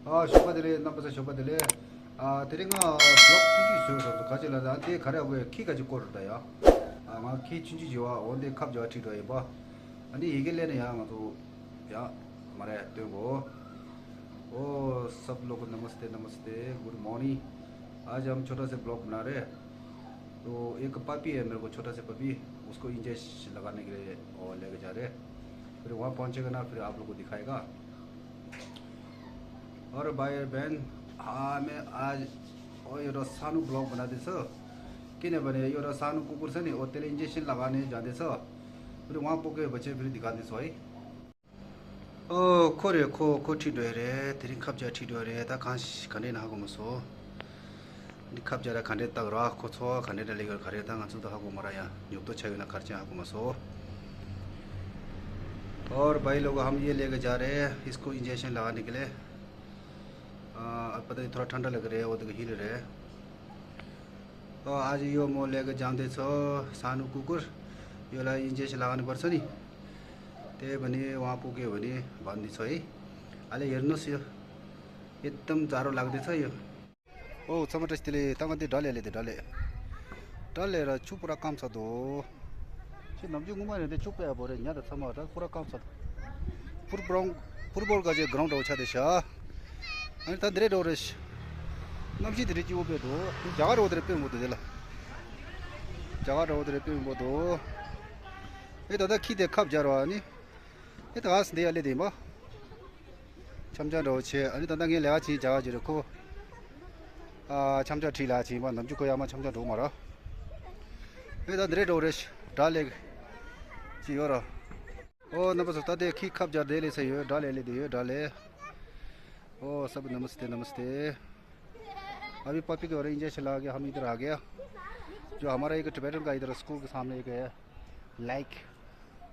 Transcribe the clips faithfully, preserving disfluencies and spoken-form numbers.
ཨ་ཞོགས་པ་བདེ་ལེགས། རྣམ་པ་ཚོ་ཞོགས་པ་བདེ་ལེགས། ཨ་དེ་རིང་ང་བི་ལོག་ཆུང་ཆུང་བཟོས་སོང་། ག་ཅི་ལ་ད་དེ་ག་རེ་ཨ་ཁོས་ཁྱི་ག་ཅི་བསྐོར་རེད་ད་ཡ། ཨ་ང་ཁྱི་ཆུང་ཆུང་བྱེད་བ་འོ་འདི་ཁབ་རྒྱག་ཁྲིད་འགྲོ་ཡིན་པ། ཨ་ནི་ཡི་གེ་ལེན་ན་ཡ་ང་ཚོ་ཡ་མ་རེད་སྟོན་གོ། ओ सब लोग को नमस्ते, नमस्ते, गुड मॉर्निंग। आज हम छोटा से ब्लॉग बना रहे हैं। तो एक पपी है मेरे को, छोटा से पपी, उसको इंजेक्शन लगाने के लिए और लेके जा रहे हैं। फिर वहाँ पहुँचेगा ना, फिर आप लोग को दिखाएगा। और भाई बहन, हाँ, मैं आज और यो सानो ब्लॉग बनाते छ। किनभने यो सानो कुकुर छ नि, ओ त्यसले इन्जेक्सन लगाने जाँदैछ। फिर वहाँ पुगेपछि फेरि दिखाउँदैछु है। ཨོ་ཁོ་རེད། ཁོ་ཁོ་ཁྲིད་འགྲོ་ཡ་རེད། དེ་རིང་ཁབ་རྒྱག་ཁྲིད་འགྲོ་ཡ་རེད། ད་གང་ཞིག་ག་འདྲས་ན་ཧ་གོ་མ་སོང་། འདི་ཁབ་རྒྱག་ར་ག་འདྲས་བཏགས་ར་ཁོ་ཚོ་ག་འདྲས་ན་ལེགས་ཡོད་ག་རེད། ད་ང་ཚོ་ད་ཧ་གོ་མ་ར། ཡང་ཉོབ་ཏོ་ཆགས་ཡོད་ན་ག་རེ་ཆགས་ཧ་གོ་མ་སོང་། और भाई लोग, हम ये लेके जा रहे हैं इसको इंजेक्शन लगाने के लिए। आ, अब पता नहीं, थोड़ा ठंडा लग रहा है, वो तो हिल रहे हैं। तो आज यो म लेके जाँदैछ सानो कुकुर, योलाई इन्जेक्सन लगाउनु पर्छ नि। त्यही भने वहाँ पुग्यो भने भन्दैछ है। अहिले हेर्नुहोस्, यो एकदम जाडो लाग्दैछ यो। ओ, टमाटर तिले तंग दे डाले ले दे डाले। डाले र छु पूरा काम छ दो। ཁྱེད་ནམ་རྒྱུན་ངོ་མ་ནས་འདི་ཕྱུག་པའི་ཡག་པོ་རེད། ཉ་དང་ཚང་མ་ད་ཁོ་ར་སྐམ་ཚར། ཕུར་བོལ་ཕུར་བོལ་ག་ཅེ་གྲོང་འདྲ་བོ་ཆགས་བསྡད་ཤག་ཨ་ནི་ད་འདི་རེད་འགྲོ་རེད་ཤག་གནམ་གཤིས་དེ་རིགས་སྐྱིད་པོ་དཔེ་འདུག་དེ་རྒྱ་གར་འོ་དེ་རེད་དཔེ་མོ་འདུག་དེ་ལ། རྒྱ་གར་འོ་དེ་རེད་དཔེ་མོ་འདུག་ཨེ་ད་ལྟ་ཁྱི་དེ་ཁབ་རྒྱག་རོགས་ཨ་ནི། ཨེ་ད་ག་སེ་འདི་ཡ་ལེ་དེ་ཡིན་པ། འཆམ་འཆམ་འདྲ་བོ་བྱས། ཨ་ནི་ད་ལྟ་ངས་ལས་ཀ་བྱེད་བྱ་བ་བྱེད་རེད་ཁོ། ཨ་འཆམ་འཆམ་ཁྲིད་ལ་བྱེད་པ་ནམ་རྒྱུན་ཁོ་ཡ་མ་འཆམ་འཆམ་འགྲོ་མ་ར། ཨེ་ད་འདི་རེད་འགྲོ་རེད། དགྲ་ལས་ཅི་ཡོད་ར། ཨོ་རྣམ་པ་ཚོ་ད་ལྟའི་ཁྱི་ཁབ་རྒྱག་དེ་ལས་ས་ཡོད། དགྲ་ལས་ལས་དེ་ཡོད་དགྲ་ལས། ओ सब नमस्ते, नमस्ते। अभी पपी के हो रहे इंजेक्शन लगा के हम इधर आ गया। जो हमारा एक टिबेटन का इधर स्कूल के सामने एक है, लाइक,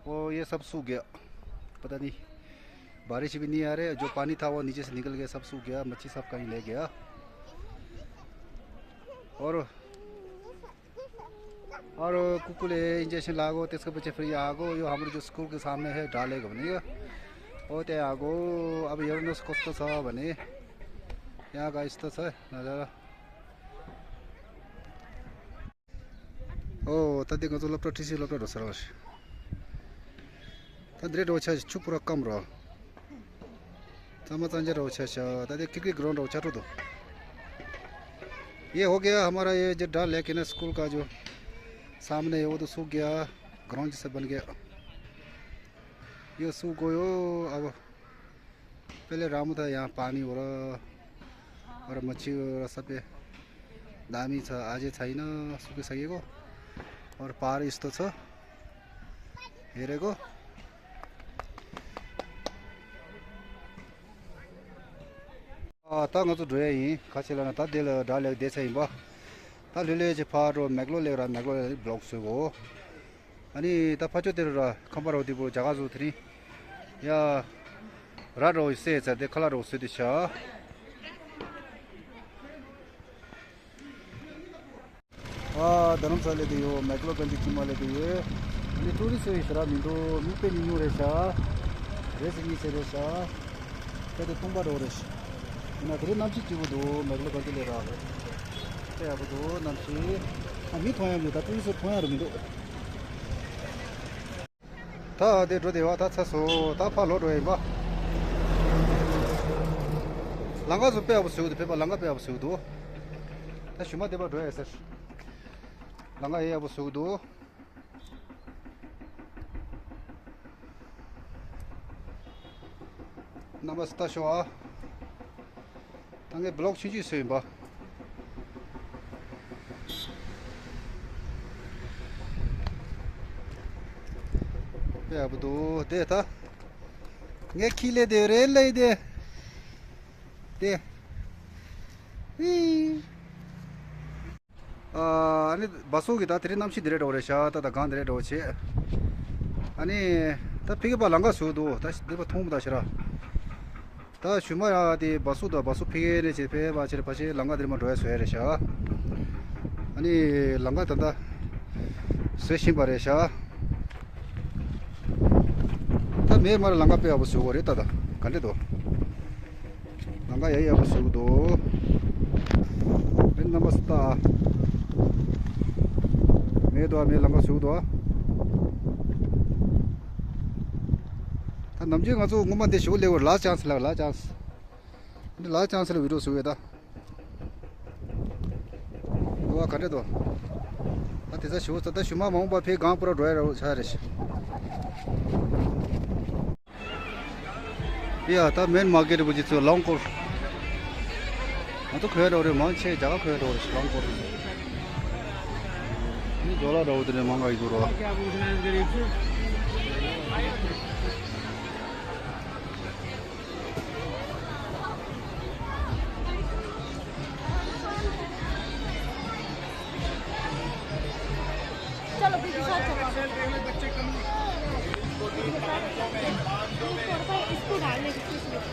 वो ये सब सूख गया। पता नहीं, बारिश भी नहीं आ रहे, जो पानी था वो नीचे से निकल गया, सब सूख गया, मच्छी सब कहीं ले गया। और अरू कुकुरले इन्जेक्सन लगाएको, त्यसको पछि फेरि यहाँ आएको। यो हाम्रो जो स्कुलको सामने है, ढालेको भनेको हो, त्यहाँ आएको। अब हेर्नुहोस् कस्तो छ भने, यहाँको यस्तो छ नजारा। हो, त देख्न त लप्रा टिसी लप्रा ढोसा रहोस्। ད་འདི་འདྲའི་འགྲོ་ཆ་ཆུ་པུ་ར་སྐམ་རོ། ཚང་མ་གཙང་རྐྱང་འགྲོ་ཆ་ཤ། ད་དེ་ཀིར་ཀིར་གྲོང་འགྲོ་ཆ་འགྲོ་འདུག ये हो गया हमारा, ये जो डाल लेक है ना स्कूल का जो सामने है, वो तो सूख गया, ग्राउंड जैसा बन गया। ये सूख गयो। अब पहले रामू था यहाँ, पानी हो रहा और मच्छी हो रहा, सब पे दामी छ, अझै छैन सुकिसकेको। और पार यस्तो छ हेरेको। ཨ་ད་ང་ཚོ་འགྲོ་ཡ་ཡིན། ཁ་ཆེ་ལ་ན་ད་དེ་ལ་དགྲ་ལེགས་བསྡད་ཚ་ཡིན་པ། ད་ལྷོད་ལྷོད་ཅིག་ཕར་འགྲོ། མེག་ལོ་ལེགས་ར་མེག་ལོ་ལེགས་བི་ལོག་བཟོས་གོ། ཨ་ནི་ད་ཕ་ཆོ་དེ་རུ་ར་ཁམས་པ་རོ་དེ་པོ་རྒྱ་གར་བཟོ་དེ་རིང་ཡ། ར་རོ་སེ་ཚ་དེ་ཁ་ལ་རོ་བཟོས་དེ་ཤ། ཨ་རྡ་རམ་ས་ལ་དེ་ཡོད། མེག་ལོ་གན་ཇི་ཅི་མ་ལ་དེ་ཡོད། ཨ་ནི་ཊུ་རི་སི་ཡོད་ཤ་ར་མི་འདུག་མི་དཔེ་ཉུང་ཉུང་རེད་ཤ། རེ་ཟི་གཉིས་ཚེ་རེད་ཤ། དེ་དེ་སྟོང་པ་འགྲོ་རེད་ཤ། ཡིན་ན་དེ་རིང་གནམ་གཤིས་སྐྱིད་པོ་འདུག་མེག་ལོ་གན་ཇི་ལས་རག་རེད། དཔེ་ཡག་པོ་འདུག་གནམ་གཤིས། ཨ་མི་མཐོང་ཡ་མི་འདུག་ད་ཊུ་རི་སི་མཐོང་ཡ་རུ་མི་འདུག་ད་དེ་འགྲོ་དེ་བ་ད་ཚ་སོ། ད་ཕ་ལོ་འགྲོ་ཡིན་པ། ལང་ཀ་ཚོ་དཔེ་ཡག་པོ་བཟོས་འདུག་ཕེབས་པ་ལང་ཀ་དཔེ་ཡག་པོ་བཟོས་འདུག་ད་ཞུ་མ་བདེ་པ་འགྲོ་ཡ་ཟེར། ལང་ཀ་ཡེ་ཡག་པོ་བཟོས་འདུག་རྣམ་པ་ཚོ་ལྟ་ཤོག་ཨ། ད་ངས་བི་ལོག་ཆུང་ཆུང་བཟོས་ཡིན་པ། དཔེ་ཡག་པོ་འདུག་དེ་ད། ངས་ཁྱི་ལས་དེ་རེད་ལས་དེ། དེ། ཨི། ཨ་ནི་བ་སོ་གི་ད་དེ་རིང་གནམ་གཤིས་འདི་རེད་འགྲོ་རེད་ཤག་ད་ད་གང་འདི་རེད་འགྲོ་བྱེད། ཨ་ནི་ད་ཕི་གི་པ་ལང་ཀ་བཟོས་འདུག་ད་འདི་པ་མཐོང་མི་ད་ཤི་ར། ད་ཞུ་མ་ཡ་དེ་བ་སོ་ད་བ་སོ་ཕི་གི་ནས་བྱེད་ཕེ་བ་ཆེར་ཕ་ཤེ་ལང་ཀ་འདིར་མ་འགྲོ་ཡ་བཟོས་ཡ་རེད་ཤག་ཨ་ནི་ལང་ཀ་ད་ད་བཟོས་བཞིན་པ་རེད་ཤག་ད་མེ་མར་ལང་ཀ་དཔེ་ཡག་པོ་བཟོས་གོ་རེད་ད་ད་ག་འདྲེ་འདུག་ང་ཡ་ཡ་བ་ཟེར་གི་འདུག་མི་རྣམ་པ་སུ་ལྟ། མེད་དོ་མེད་ལམ་ཁ་ཟེར་གི་འདུག་ད་ནམ་རྒྱུན་ང་ཚོ་སྔོན་མ་འདི་ཞུ་ལེ་བར་ལ་ཅང་སི་ལ་ལ་ཅང་སི། འདི་ལ་ཅང་སི་ལ་བི་ཌིའོ་བཟོ་བའི་ད། འདི་བ་ག་འདྲ་འདུག་ད་དེ་ཚ་ཞུ་ཙ་ད་ཞུ་མ་མ་འོངས་པ་ཕའི་གང་པུ་ར་འགྲོ་ཡ་ར་ཆ་རེ་ཤི། ཡ་ད་མེན་མར་ཀེཊ་བུ་ཅི་ཚོ་ལོང་ཀོར། ང་ཚོ་གོན་འགྲོ་རེ་མང་ཆེ་རྒྱ་གར་གོན་འགྲོ་རེ་ལོང་ཀོར། ནི་ཇོ་ལ་འདྲ་བོ་དེ་ནས་མང་ག་ཡི་གུ་རོ། चलो, पीछे साथ चलो। इसको डालने की कोशिश।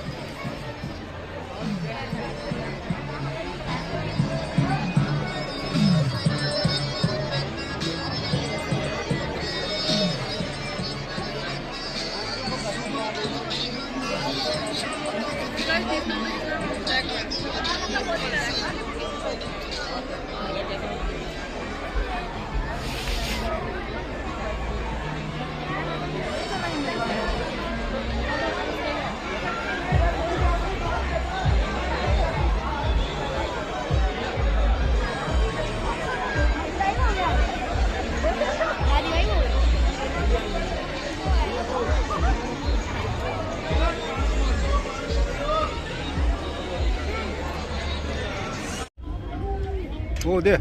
འོ་དེ།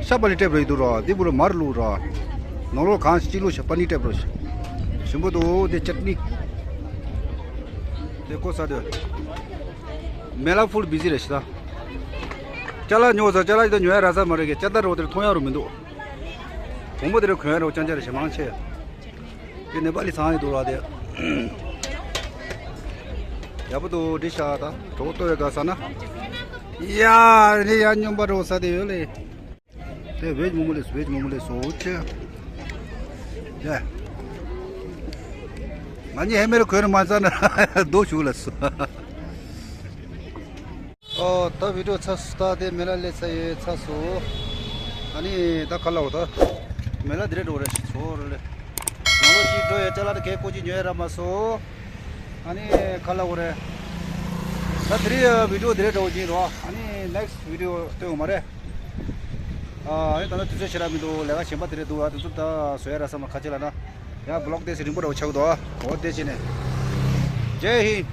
ཤ་པ་ནི་ཊེབ་རེད་འདུག་ར། དེ་བུ་རུ་མར་བླུགས་ར། ནང་ལོགས་གང་ཞིག་བླུགས་ཤ་པ་ནི་ཊེབ་ར། ཞིམ་པོ་འདུག་དེ་ཅེ་ཊི་ནི། དེ་ཀོ་ས་དེ། མེ་ལ་ཕུལ་བི་ཟི་རེད་ཤི་ད། ཅ་ལག་ཉོ་ས་ཅ་ལག་ཅི་ད་ཉོ་ཡ་ར་ས་མ་རེད་གི་ཅ་ད་རོ་དེར་མཐོང་ཡ་རོ་མི་འདུག་བོང་བུ་དེ་རུ་གོན་ཡ་རོ་ཅང་ཅ་རེད་ཤི་མང་ཆེ། དེ་ནེ་པ་ལི་ཚང་ཡི་འདུག་ར་དེ། ཡག་པོ་འདུག་འདི་ཤ་ད་གྲོགས་ལྟོ་ཡོད་ག་ས་ན། ཡ་ནི་ཡ་སྙོམས་པ་རོ་ས་དེ་ཡོད་ལེ། དེ་བེཇ་མོ་མོ་ལེ་སོ་བེཇ་མོ་མོ་ལེ་སོ་ཆེ། ཡ། ང་གཉིས་ཧེ་མེར་གོན་མ་ས་ན་རྡོ་ཞུགས་ལ་སོ། ཨོ་ད་བི་ཌིའོ་ཚར་སོང་། ད་དེ་མེ་ལ་སླེབས་ཚར་ཡོད་ཚར་སོང་། ཨ་ནི་ད་ཁ་ལ་འོ་ད། མེ་ལ་དེ་རེད་འགྲོ་རེད་ཚོ་རེད་ལེ། ང་ལོ་ཅིག་འགྲོ་ཡོད་ཅ་ལག་དེ་གས་ཀོ་ཅིག་ཉོ་ཡ་ར་མ་སོང་། ཨ་ནི་ཁ་ལ་འོ་རེད། ད་དེ་རིང་བི་ཌིའོ་དེ་རེད་འགྲོ་གི་རོ། ཨ་ནི་ནེག་སི་ཊི་བི་ཌིའོ་སྟོན་འོ་མ་རེད། ཨ་ནི་ད་ལྟ་དུས་ཚོད་ཞེ་དྲག་མི་འདུག་ལས་ཀ་གཞན་པ་དེ་རེད་འདུག་ཨ་དེ་ཚོ་ད་བཟོ་ཡ་ར་ས་མ་ཁ་ཆེ་ལ་ན། ཡང་བི་ལོག་དེ་སི་རིང་པོ་ར་བ་ཆགས་འདུག་ཨ། འོ་དེ་བྱས་ནས། ཇེ་ཧིན།